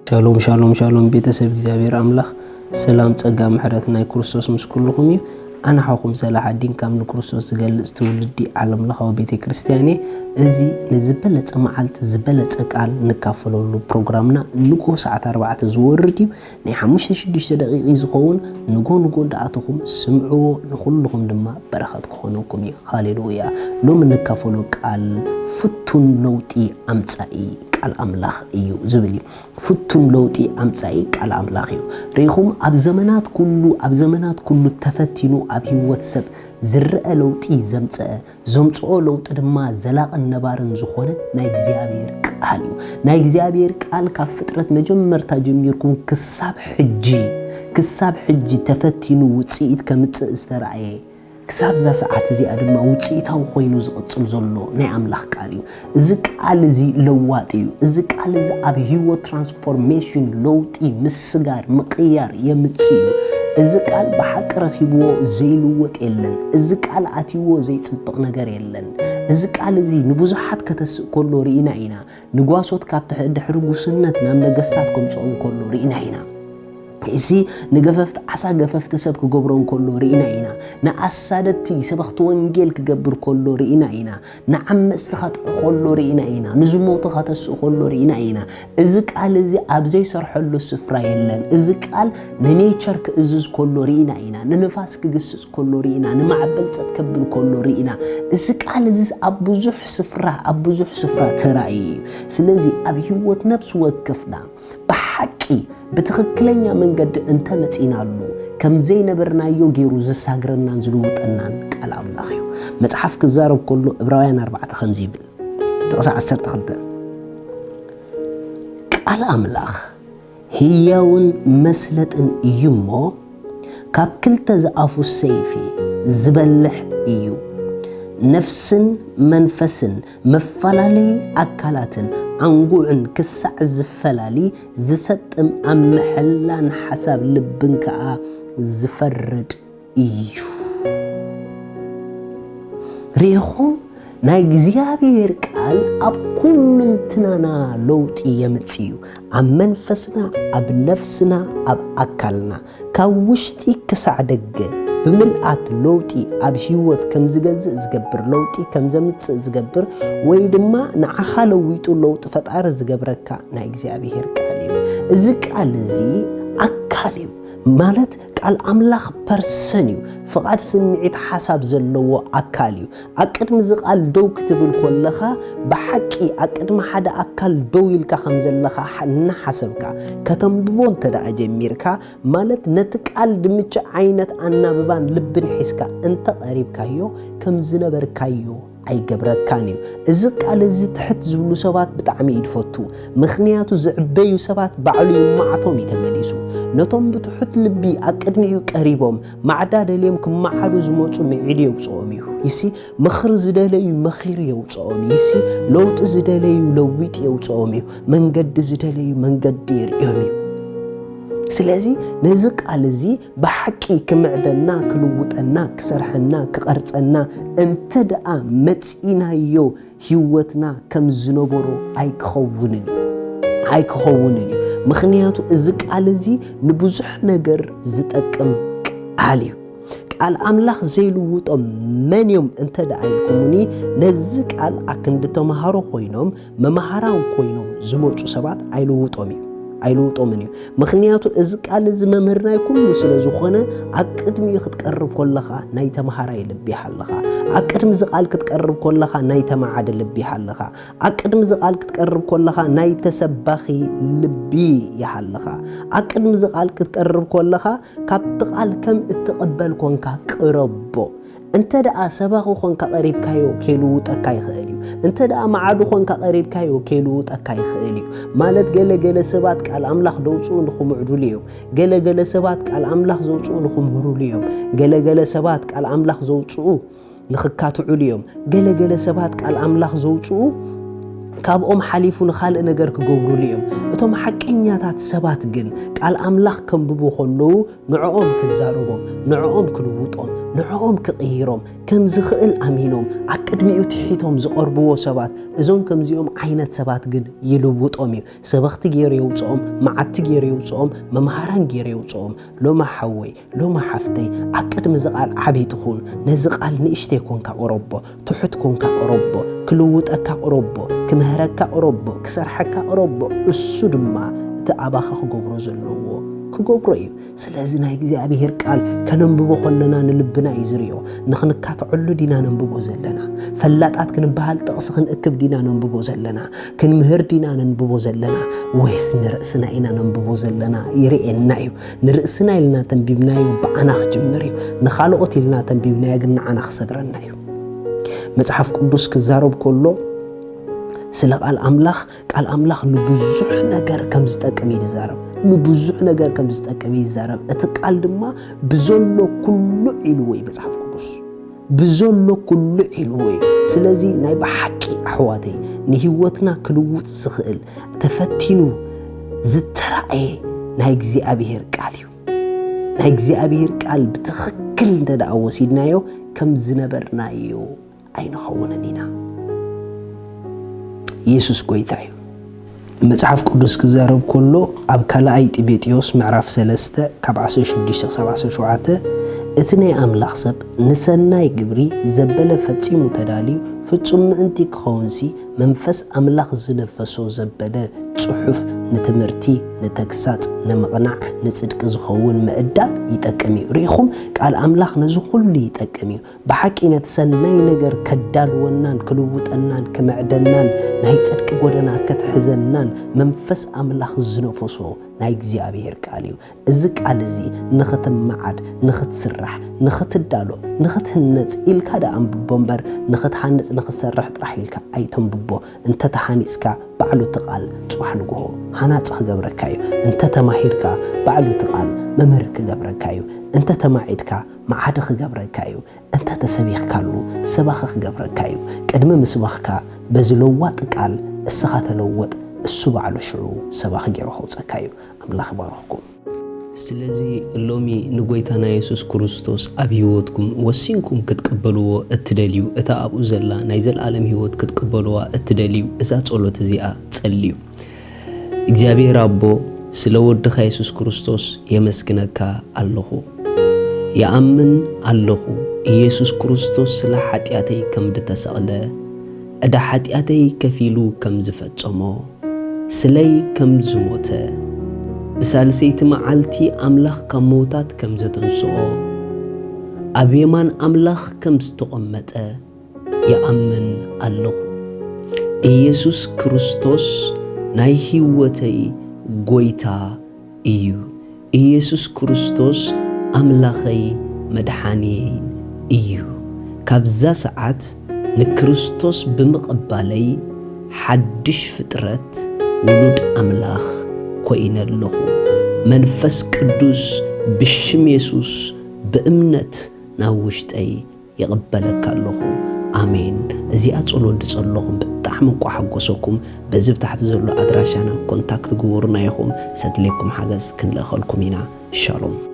ሻሎም ሻሎም ሻሎም፣ ቤተሰብ እግዚኣብሔር ኣምላኽ፣ ሰላም፣ ጸጋ፣ ምሕረት ናይ ክርስቶስ ምስ ኩልኹም እዩ። ኣነ ሓኹም ሰላሓዲን ካብ ንክርስቶስ ዝገልጽ ትውልዲ ዓለም ለኻዊ ቤተ ክርስቲያን እየ። እዚ ንዝበለጸ መዓልቲ ዝበለጸ ቃል ንካፈለሉ ፕሮግራምና ንግሆ ሰዓት ኣርባዕተ ዝወርድ እዩ። ናይ ሓሙሽተ ሽዱሽተ ደቂቕ ዝኸውን ንግሆ ንግሆ እንዳኣተኹም ስምዕዎ፣ ንኹልኹም ድማ በረኸት ክኾነኩም እዩ። ሃሌሉያ። ሎም እንካፈሎ ቃል ፍቱን ለውጢ ኣምጻኢ ቃል ኣምላኽ እዩ ዝብል እዩ። ፍቱን ለውጢ ኣምጻኢ ቃል ኣምላኽ እዩ። ርኢኹም፣ ኣብ ዘመናት ኩሉ፣ ኣብ ዘመናት ኩሉ ተፈቲኑ ኣብ ህይወት ሰብ ዝረአ ለውጢ ዘምጸአ፣ ዘምጽኦ ለውጢ ድማ ዘላቕን ነባርን ዝኾነ ናይ እግዚኣብሔር ቃል እዩ። ናይ እግዚኣብሔር ቃል ካብ ፍጥረት መጀመርታ ጀሚርኩም ክሳብ ሕጂ፣ ክሳብ ሕጂ ተፈቲኑ ውጽኢት ከምጽእ ዝተራእየ፣ ክሳብ እዛ ሰዓት እዚኣ ድማ ውጽኢታዊ ኮይኑ ዝቕጽል ዘሎ ናይ ኣምላኽ ቃል እዩ። እዚ ቃል እዚ ለዋጢ እዩ። እዚ ቃል እዚ ኣብ ህይወት ትራንስፎርሜሽን፣ ለውጢ፣ ምስጋር፣ ምቕያር የምጽእ እዩ። እዚ ቃል ብሓቂ ረኺብዎ ዘይልወጥ የለን። እዚ ቃል ኣትይዎ ዘይጽብቕ ነገር የለን። እዚ ቃል እዚ ንብዙሓት ከተስእ ከሎ ርኢና ኢና። ንጓሶት ካብ ትሕ-፣ ድሕሪ ጉስነት ናብ ነገስታት ከምጽኦም ከሎ ርኢና ኢና። እዚ ንገፈፍቲ ዓሳ ገፈፍቲ ሰብ ክገብሮ እንከሎ ርኢና ኢና። ንኣሳደድቲ ሰበኽቲ ወንጌል ክገብር ከሎ ርኢና ኢና። ንዓመጽቲ ከጥዕ ከሎ ርኢና ኢና። ንዝሞቱ ከተስእ ከሎ ርኢና ኢና። እዚ ቃል እዚ ኣብ ዘይሰርሐሉ ስፍራ የለን። እዚ ቃል ንኔቸር ክእዝዝ ከሎ ርኢና ኢና። ንንፋስ ክግስጽ ከሎ ርኢና። ንማዕበል ጸጥ ከብል ከሎ ርኢና። እዚ ቃል እዚ ኣብ ብዙሕ ስፍራ፣ ኣብ ብዙሕ ስፍራ ተራእዩ እዩ። ስለዚ ኣብ ህይወት ነፍሲ ወከፍና ብሓቂ ብትኽክለኛ መንገዲ እንተመጺናሉ፣ ከም ዘይነበርናዮ ገይሩ ዘሳግረናን ዝልውጠናን ቃል ኣምላኽ እዩ። መጽሓፍ ክዛረብ ከሎ፣ ዕብራውያን ኣርባዕተ ከምዚ ይብል፣ ጥቕሲ ዓሰርተ ክልተ፣ ቃል ኣምላኽ ህያውን መስለጥን እዩ እሞ፣ ካብ ክልተ ዝኣፉ ሰይፊ ዝበልሕ እዩ፣ ነፍስን መንፈስን መፈላለዪ ኣካላትን ኣንጉዕን ክሳዕ ዝፈላሊ ዝሰጥም፣ ኣብ ምሕላን ሓሳብ ልብን ከኣ ዝፈርድ እዩ። ርኢኹም፣ ናይ እግዚኣብሔር ቃል ኣብ ኩልንትናና ለውጢ የምጽእ እዩ። ኣብ መንፈስና፣ ኣብ ነፍስና፣ ኣብ ኣካልና፣ ካብ ውሽጢ ክሳዕ ደገ ብምልኣት ለውጢ ኣብ ህይወት ከም ዝገዝእ ዝገብር፣ ለውጢ ከም ዘምጽእ ዝገብር፣ ወይ ድማ ንዓኻ ለዊጡ ለውጢ ፈጣሪ ዝገብረካ ናይ እግዚኣብሔር ቃል እዩ። እዚ ቃል እዚ ኣካል እዩ። ማለት ቃል ኣምላኽ ፐርሰን እዩ። ፍቓድ፣ ስምዒት፣ ሓሳብ ዘለዎ ኣካል እዩ። ኣብ ቅድሚ እዚ ቃል ደው ክትብል ከለኻ፣ ብሓቂ ኣብ ቅድሚ ሓደ ኣካል ደው ኢልካ ከም ዘለኻ ሓ-፣ እናሓሰብካ ከተንብቦ እንተ ደኣ ጀሚርካ፣ ማለት ነቲ ቃል ድምቺ ዓይነት ኣናብባን ልብን ሒዝካ እንተ ቀሪብካዮ፣ ከም ዝነበርካዮ ኣይገብረካን እዩ። እዚ ቃል እዚ ትሕት ዝብሉ ሰባት ብጣዕሚ እዩ ዝፈቱ። ምኽንያቱ ዝዕበዩ ሰባት ባዕሉ ይመዓቶም እዩ ተመሊሱ። ነቶም ብትሑት ልቢ ኣብ ቅድሚኡ ቀሪቦም ማዕዳ ደልዮም ክመዓዱ ዝመጹ ምዒዱ የውጽኦም እዩ። ይሲ ምኽሪ ዝደለዩ መኺሩ የውጽኦም እዩ። ይሲ ለውጢ ዝደለዩ ለዊጥ የውጽኦም እዩ። መንገዲ ዝደለዩ መንገዲ የርእዮም እዩ። ስለዚ ነዚ ቃል እዚ ብሓቂ ክምዕደና፣ ክልውጠና፣ ክሰርሐና፣ ክቐርጸና እንተ ደኣ መጺእናዮ፣ ህይወትና ከም ዝነበሮ ኣይክኸውንን እዩ። ኣይክኸውንን እዩ። ምኽንያቱ እዚ ቃል እዚ ንብዙሕ ነገር ዝጠቅም ቃል እዩ። ቃል ኣምላኽ ዘይልውጦም መን እዮም እንተ ደኣ ኢልኩምኒ፣ ነዚ ቃል ኣክንዲ ተምሃሮ ኮይኖም፣ መምሃራን ኮይኖም ዝመጹ ሰባት ኣይልውጦም እዩ፣ ኣይልውጦምን እዩ። ምኽንያቱ እዚ ቃል እዚ መምህር ናይ ኩሉ ስለ ዝኾነ፣ ኣብ ቅድሚኡ ክትቀርብ ከለኻ ናይ ተምሃራይ ልቢ ይሃልኻ። ኣብ ቅድሚ እዚ ቃል ክትቀርብ ከለኻ ናይ ተማዓዲ ልቢ ይሃልኻ። ኣብ ቅድሚ እዚ ቃል ክትቀርብ ከለኻ ናይ ተሰባኺ ልቢ ይሃልኻ። ኣብ ቅድሚ እዚ ቃል ክትቀርብ ከለኻ ካብቲ ቃል ከም እትቕበል ኮንካ ቅረቦ። እንተ ደኣ ሰባኺ ኾንካ ቀሪብካዮ፣ ኬልውጠካ ይኽእል እዩ። እንተ ደኣ መዓዱ ኾንካ ቀሪብካዮ፣ ኬልውጠካ ይኽእል እዩ። ማለት፣ ገለ ገለ ሰባት ቃል ኣምላኽ ደውጽኡ ንኽምዕዱሉ እዮም። ገለ ገለ ሰባት ቃል ኣምላኽ ዘውጽኡ ንኽምህሩሉ እዮም። ገለ ገለ ሰባት ቃል ኣምላኽ ዘውጽኡ ንኽካትዑሉ እዮም። ገለ ገለ ሰባት ቃል ኣምላኽ ዘውጽኡ ካብኦም ሓሊፉ ንኻልእ ነገር ክገብሩሉ እዮም። እቶም ሓቀኛታት ሰባት ግን ቃል ኣምላኽ ከንብቡ ከለዉ ንዕኦም ክዛረቦም፣ ንዕኦም ክልውጦም፣ ንዕኦም ክቕይሮም ከም ዝኽእል ኣሚኖም ኣብ ቅድሚኡ ትሒቶም ዝቐርብዎ ሰባት፣ እዞም ከምዚኦም ዓይነት ሰባት ግን ይልውጦም እዩ። ሰበኽቲ ገይሩ የውፅኦም፣ መዓድቲ ገይሩ የውፅኦም፣ መምሃራን ገይሩ የውፅኦም። ሎማ ሓወይ፣ ሎማ ሓፍተይ፣ ኣብ ቅድሚ እዚ ቃል ዓብዪ ትኹን፣ ነዚ ቃል ንእሽተይ ኮንካ ቅረቦ፣ ትሑት ኮንካ ቅረቦ፣ ክልውጠካ ቅረቦ፣ ክምህረካ ቅረቦ፣ ክሰርሐካ ቅረቦ። እሱ ድማ እቲ ኣባኻ ክገብሮ ዘለዎ ክገብሮ እዩ። ስለዚ ናይ እግዚኣብሔር ቃል ከነንብቦ ከለና ንልብና እዩ ዝርእዮ። ንኽንካትዐሉ ዲና ነንብቦ ዘለና? ፈላጣት ክንበሃል ጥቕሲ ክንእክብ ዲና ነንብቦ ዘለና? ክንምህር ዲና ነንብቦ ዘለና? ወይስ ንርእስና ኢና ነንብቦ ዘለና? ይርእየና እዩ። ንርእስና ኢልና ተንቢብናዮ ብኣና ክጅምር እዩ። ንኻልኦት ኢልና ተንቢብናዮ ግን ንዓና ክሰግረና እዩ። መጽሓፍ ቅዱስ ክዛረብ ከሎ ስለ ቃል ኣምላኽ፣ ቃል ኣምላኽ ንብዙሕ ነገር ከም ዝጠቅም እዩ ዝዛረብ። ንብዙሕ ነገር ከም ዝጠቅም እዩ ዝዛረብ። እቲ ቃል ድማ ብዘሎ ኩሉ ኢልዎ እዩ መጽሓፍ ቅዱስ። ብዘሎ ኩሉ ኢልዎ እዩ። ስለዚ ናይ ብሓቂ ኣሕዋተይ ንህይወትና ክልውጥ ዝኽእል ተፈቲኑ ዝተራእየ ናይ እግዚኣብሔር ቃል እዩ። ናይ እግዚኣብሔር ቃል ብትኽክል እንተ ደኣ ወሲድናዮ ከም ዝነበርናዮ ኣይንኸውንን ኢና። ኢየሱስ ጎይታ እዩ። መጽሓፍ ቅዱስ ክዛረብ ከሎ ኣብ ካልኣይ ጢሞቴዎስ ምዕራፍ ሰለስተ ካብ ዓሰርተ ሽዱሽተ ክሳብ ዓሰርተ ሸውዓተ እቲ ናይ ኣምላኽ ሰብ ንሰናይ ግብሪ ዘበለ ፈጺሙ ተዳልዩ ፍጹም ምእንቲ ክኸውንሲ መንፈስ ኣምላኽ ዝነፈሶ ዘበለ ጽሑፍ ንትምህርቲ፣ ንተግሳጽ፣ ንምቕናዕ፣ ንጽድቂ ዝኸውን ምእዳብ ይጠቅም እዩ። ርኢኹም ቃል ኣምላኽ ነዚ ኩሉ ይጠቅም እዩ። ብሓቂ ነቲ ሰናይ ነገር ከዳልወናን ክልውጠናን ክምዕደናን ናይ ጽድቂ ጎደና ክትሕዘናን መንፈስ ኣምላኽ ዝነፈሶ ናይ እግዚኣብሔር ቃል እዩ። እዚ ቃል እዚ ንኽትመዓድ፣ ንኽትስራሕ፣ ንኽትዳሎ፣ ንኽትህነጽ ኢልካ ደኣ ኣንብቦ እምበር ንኽትሃንጽ ንኽትሰርሕ ጥራሕ ኢልካ ኣይተንብቦ። እንተ ተሃኒጽካ ባዕሉ እቲ ቃል ጽባሕ ንግሆ ሃናጺ ክገብረካ እዩ። እንተ ተማሂርካ ባዕሉ እቲ ቃል መምህር ክገብረካ እዩ። እንተ ተማዒድካ መዓዲ ክገብረካ እዩ። እንተ ተሰቢኽካሉ ሰባኺ ክገብረካ እዩ። ቅድሚ ምስባኽካ በዚ ለዋጢ ቃል እስኻ ተለወጥ፣ እሱ ባዕሉ ሽዑ ሰባኺ ገይሩ ከውጸካ እዩ። ኣምላኽ ይባርኽኩም። ስለዚ ሎሚ ንጎይታና የሱስ ክርስቶስ ኣብ ህይወትኩም ወሲንኩም ክትቅበልዎ እትደልዩ፣ እታ ኣብኡ ዘላ ናይ ዘለኣለም ህይወት ክትቅበልዋ እትደልዩ፣ እዛ ጸሎት እዚኣ ጸልዩ። እግዚኣብሔር ኣቦ፣ ስለ ወድኻ የሱስ ክርስቶስ የመስግነካ ኣለኹ። ይኣምን ኣለኹ፣ ኢየሱስ ክርስቶስ ስለ ሓጢኣተይ ከም ዝተሰቕለ፣ ዕዳ ሓጢኣተይ ከፊሉ ከም ዝፈጸሞ፣ ስለይ ከም ዝሞተ፣ ብሳልሰይቲ መዓልቲ ኣምላኽ ካብ ምዉታት ከም ዘተንስኦ፣ ኣብ የማን ኣምላኽ ከም ዝተቐመጠ ይኣምን ኣለኹ። ኢየሱስ ክርስቶስ ናይ ህይወተይ ጎይታ እዩ። ኢየሱስ ክርስቶስ ኣምላኸይ መድሓንየይን እዩ። ካብዛ ሰዓት ንክርስቶስ ብምቕባለይ ሓድሽ ፍጥረት ውሉድ ኣምላኽ ኮይነ ኣለኹ። መንፈስ ቅዱስ ብሽም የሱስ ብእምነት ናብ ውሽጠይ ይቕበለካ ኣለኹ። ኣሜን። እዚኣ ጸሎት ዝጸለኹም ብጣዕሚ እንቋ ሓጎሰኩም። በዚ ብታሕቲ ዘሎ ኣድራሻና ኮንታክት ግበሩና ኢኹም። ዘድልየኩም ሓገዝ ክንልእኸልኩም ኢና። ሻሎም።